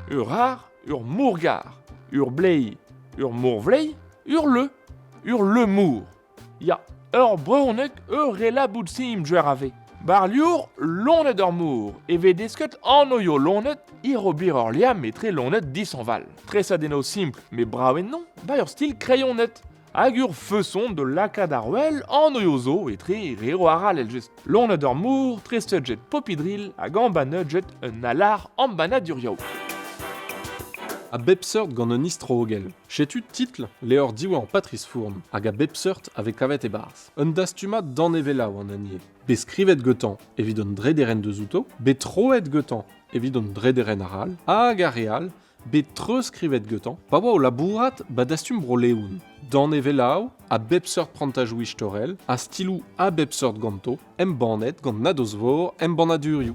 Ur ar, ur morgar, ur bleiz, ur morvleiz, ur le, ur le-mor. Ya, ur brezhoneg, ur relaboud simpl a vez. Barliour, loened ar mor, e vez desket anvioù loened hir-ober ur liamm etre loened dishañval. Tresadennoù simpl met brav ennañ, ba ur stil kreionet. Hag ur feson da lakaat ar wel anvioù zo etre reoù arall evel-just. Loened ar mor, treset get Poppy-Drill hag embannet get un alar embannadurioù. A bep seurt gant un istrogell. Setu titl levr diwar Patrice Fourn hag a bep seurt a vez kavet e-barzh. Un dastumad danevellañ an hini eo. Bet skrivet gantañ evit un drederenn deus outo, bet troet gantañ evit un drederenn arall, hag ar re all, bet treuzskrivet gantañ pa oa o labourat ba dastum Bro-Leon. Danevellañ a bep seurt prantajoù istorel ha stiloù a bep seurt ganto, embannet gant Nadoz-Vor Embannadurioù.